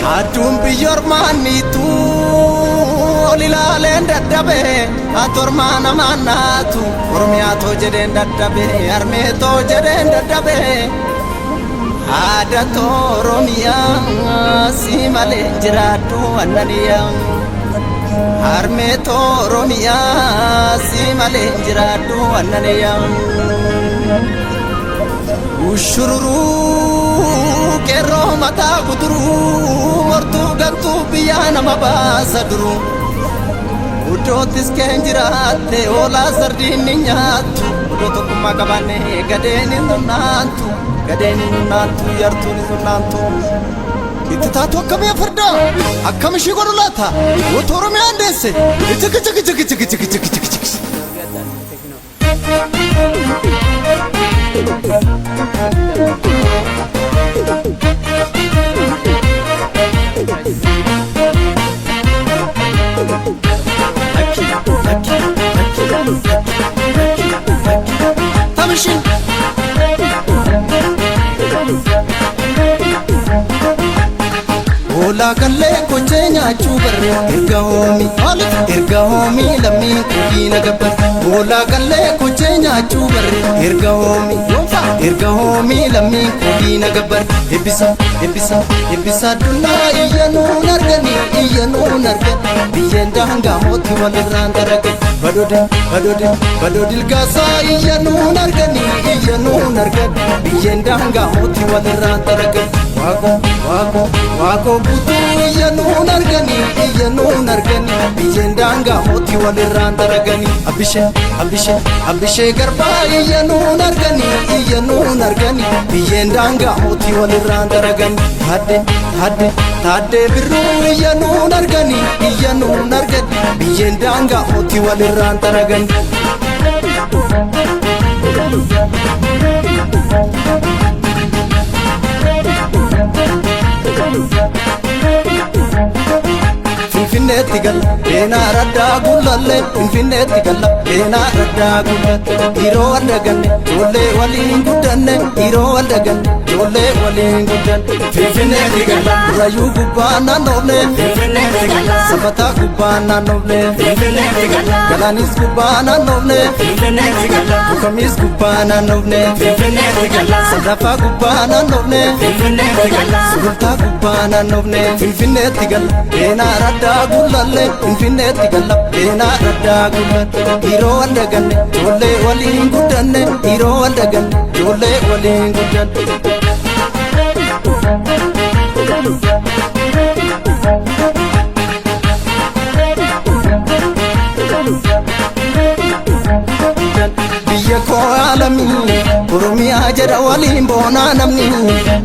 Aduun biyya ormaanniitu ol ilaaleen dadhabe ati ormaa namaan naatu Oromiyaa too jedheen dadhabe harmee too jedheen dadhabe haadha too Oromiyaa si malee hin jiraadhu annaniyaa harmee too Oromiyaa si malee hin jiraadhu annaniyaa. Ushururuu qeerroo mataa guduruu mortuu gantuu biyyaa nama baasa duruu Uddoottis keen jiraatte hoolaa sardiin ni nyaattu Uddoo tokkummaa qabaanne gadeen hin hunnaantu gadeen hin hunnaantu yartuun hin hunnaantu. Itti taatu akkamii fardaa akkam ishii godhu laata woto Oromiyaan deesse chiki chiki chiki chiki chiki chiki chiki chiki. Tamishin. Hoolaa kallee kochee nyaachuu barre erga hoomii erga hoomii lammii guddina gabbar. Hoolaa kallee kochee nyaachuu barre erga hoomii erga hoomii lammii guddina gabbar. Eebbisa eebbisa eebbisa addunyaa iyya nuun arganii iyya nuun argan biyyeen daangaa mootii walirraan darage badoode badoode badoodilgaasaa iyya nuun arganii iyya nuun argan biyyeen daangaa mootii walirraan darage waaqoo waaqoo waaqoo guutuu iyya nuun arganii iyya nuun arganii biyyeen daangaa mootii walirraan daraganii abbishee abbishee abbishee garbaa iyya nuun arganii iyya nuun arganii biyyeen daangaa mootii walirraan daraganii taaddee taaddee taaddee birruu iyya nuun arganii iyya nuun arganii biyyeen daangaa mootii walirraan daraganii. Finfinneetti galla Leenaa raddaa gullallee Finfinneetti galla Leenaa raddaa gullalle Yeroo wal daganne ijoollee waliin guddanne yeroo wal daganne ijoollee waliin guddanne Finfinneetti galla Burayyuu gubbaa naannoofne Finfinneetti galla Sabataa gubbaa naannoofne Finfinneetti galla Galaanis gubbaa naannoofne Finfinneetti galla Bukamis gubbaa naannoofne Finfinneetti galla Sadaffaa gubbaa naannoofne Finfinneetti galla Sulultaa gubbaa naannoofne Finfinneetti galla Leenaa raddaa gullallee Finfinneetti galla Leenaa raddaa gullalle Yeroo wal daganne ijoollee waliin guddanne yeroo wal daganne ijoollee waliin guddanne. Biyya koo alamii Oromiyaa jedha waliin boonaa namni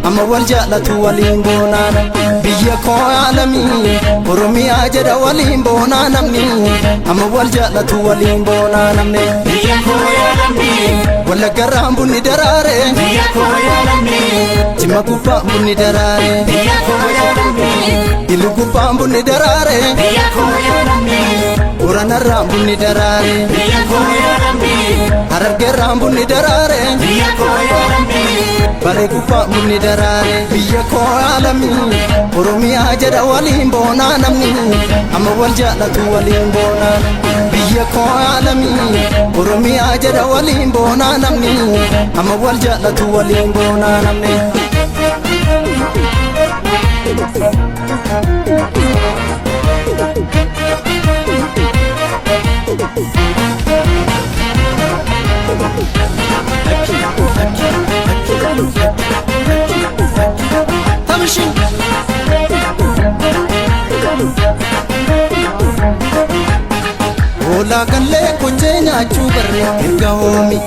amma wal jaalatu waliin boonaa namni biyya koo alamii Oromiyaa jedha waliin boonaa namni amma wal jaalatu waliin boonaa namni Biyya koo yaa lammii Wallaggarraan bunni daraare Biyya koo yaa lammii Jimma gubbaan bunni daraare Biyya koo yaa lammii Illu gubbaan bunni daraare Biyya koo yaa lammii Boranarraan bunni daraare Biyya koo yaa lammii Harargeerraan bunni daraare Biyya koo yaa lammii Bare gubbaan bunni daraare biyya koo alamii Oromiyaa jedha waliin boonaa namni amma wal jaalatu waliin boonaa biyya koo alamii Oromiyaa jedha waliin boonaa namni amma wal jaalatu waliin boonaa namni. Tamishin. Hoolaa kallee kochee nyaachuu barre erga hoomii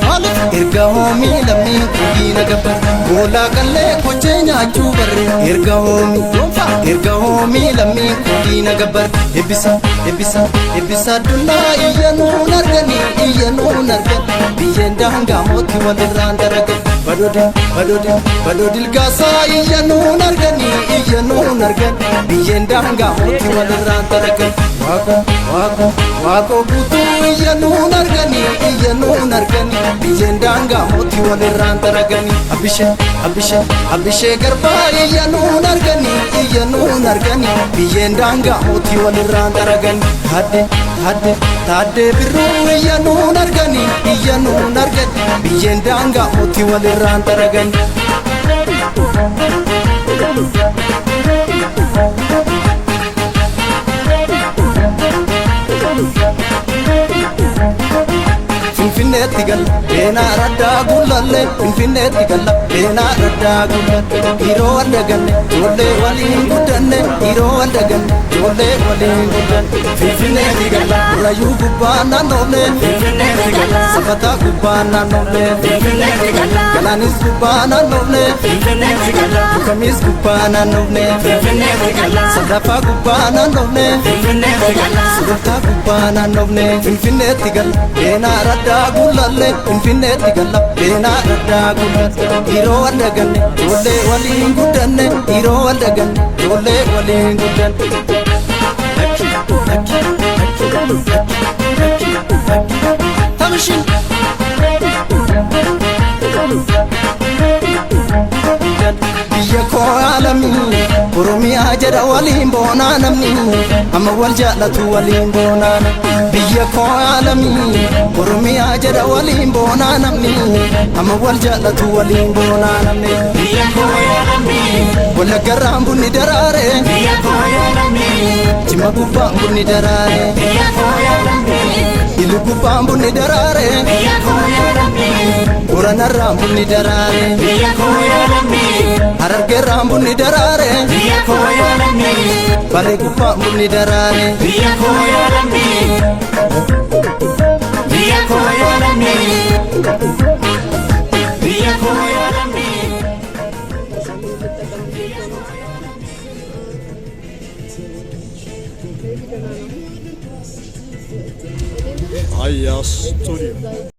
erga hoomii lammii guddina gabbar Hoolaa kallee kochee nyaachuu barre erga hoomii erga hoomii lammii guddina gabbar Eebbisa eebbisa eebbisa addunyaa iyya nuun arganii iyya nuun argan biyyeen daangaa mootii walirraan daragan badoode badoode badoodilgaasaa iyya nuun arganii iyya nuun argan biyyeen daangaa mootii walirraan daragan waaqoo waaqoo waaqoo guutuu iyya nuun arganii iyya nuun arganii biyyeen daangaa mootii walirraan daraganii abbishee abbishee abbishee garbaa iyya nuun arganii iyya nuun arganii. Biyyeen daangaa mootii walirraan daragan. Taaddee taaddee taaddee birruu iyya nuun argani iyya nuun argani. Biyyeen daangaa mootii walirraan daragan. Finfinneetti galla beenaa raddaa gullallee. Finfinneetti galla beenaa raddaa gullallee. Yeroo wal daganne ijoollee waliin guddanne. Yeroo wal daganne ijoollee waliin guddanne. Finfinneetti galla Buraayyuu gubbaa naannoofne. Finfinneetti galla Safataa gubbaa naannoofne. Finfinneetti galla Galaanis gubbaa naannoofne. Finfinneetti galla Dukamis gubbaa naannoofne. Finfinneetti galla Sadaffaa gubbaa naannoofne. Finfinneetti galla Sulultaa gubbaa naannoofne. Finfinneetti galla beenaa raddaa gullallee. Finfinneetti galla beenaa raddaa gullallee. Yeroo wal daganne ijoollee waliin guddanne. Yeroo wal daganne ijoollee waliin guddanne. Lakki lakki lakki lakki lakki lakki. Tamishin. Biyya koo alamii Oromiyaa jedha waliin boonaa namni amma wal jaallatu waliin boonaa namni. Biyya koo alamii Oromiyaa jedha waliin boonaa namni amma wal jaallatu waliin boonaa namni. Biyya koo yaa lammii Wallaggarraan bunni daraare Biyya koo yaa lammii Jimma gubbaan bunni daraare Biyya koo yaa lammii Iluu gubbaan bunni daraare Biyya koo yaa lammii Boranarraan bunni daraare Biyya koo yaa lammii Harargeerraan bunni daraare Biyya koo yaa lammii Barree gubbaan bunni daraare. Biyya koo yaa lammii Biyya koo yaa lammii Biyya koo yaa lammii Aya Studio.